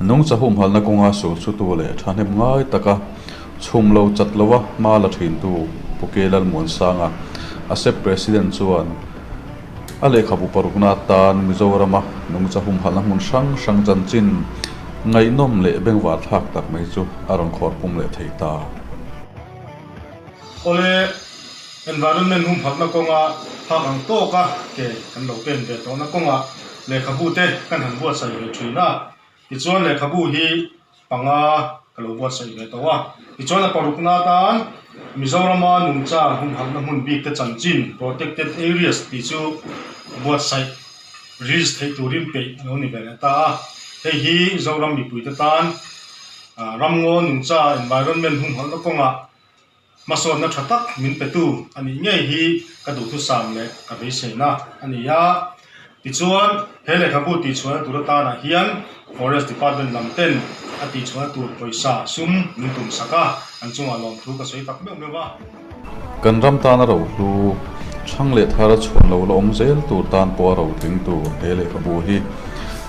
Nungcha humhalhna kawnga sulsutu leh thahnem ngai taka chhum lo chat lova hma la thintu Pu K Lalmuansanga, ASEP President chuan a lehkhabu parukna atan Mizorama nungcha humhalhna hmun hrang hrang chanchin ngaihnawm leh bengvar thlak tak mai chu a rawn khawr pum leh thei ta. Awle, environment humhalhna kawnga phak ang tawka ke kan lo pen ve tawhna kawngah lehkhabu te kan han buatsaih ve thin a. Tichuan lehkhabu hi panga ka lo buatsaih ve tawh a. Tichuan a parukna atan Mizorama nungcha humhalhna hmun bik te chanchin, Protected Areas, tih chu buatsaih release theih turin peih a lo ni ve leh ta a. Hei hi Zoram mipuite tan ramngaw nungcha environment humhalhna kawngah Hmasawnna tha tak min petu a nih ngei hi ka duhthusam leh ka beiseina a ni a. Tichuan, he lehkhabu tihchhuahna tur atanah hian Forest Department lam ten a tihchhuahna tur pawisa sum min tum sak a, an chungah lawmthu ka sawi tak meuh meuh a. Kan ram tana rohlu, chhang leh thar a chhuan lo la awm zel tur tan pawh a rotling tur he lehkhabu hi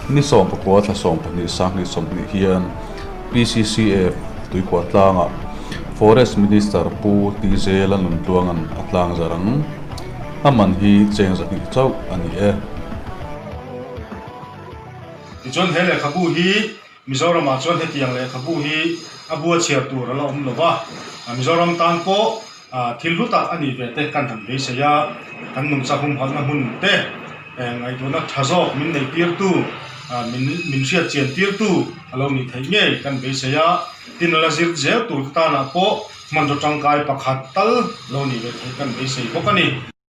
ni 19 thla 12 2020 hian PCCF tuikhuah tlangah Forest Minister Pu Tizela Nuntluanga'n a tlang zar ang. A man hi cheng 200 chauh a ni e. Tichuan he lehkhabu hi Mizoramah chuan hetiang lehkhabu hi a bua chhiar tur a la awm lo va, Mizoram tan pawh thil hlu tak a nih ve te kan han beisei a, kan nungchak humhalhna hmun te ngaihtuahna tha zawk min neih tirtu, min min hriat chian tirtu a lo nih theih ngei kan beisei a, tin a la zir zel tur te tanah pawh hmanraw tangkai pakhat tal lo nih ve theih kan beisei bawk a ni.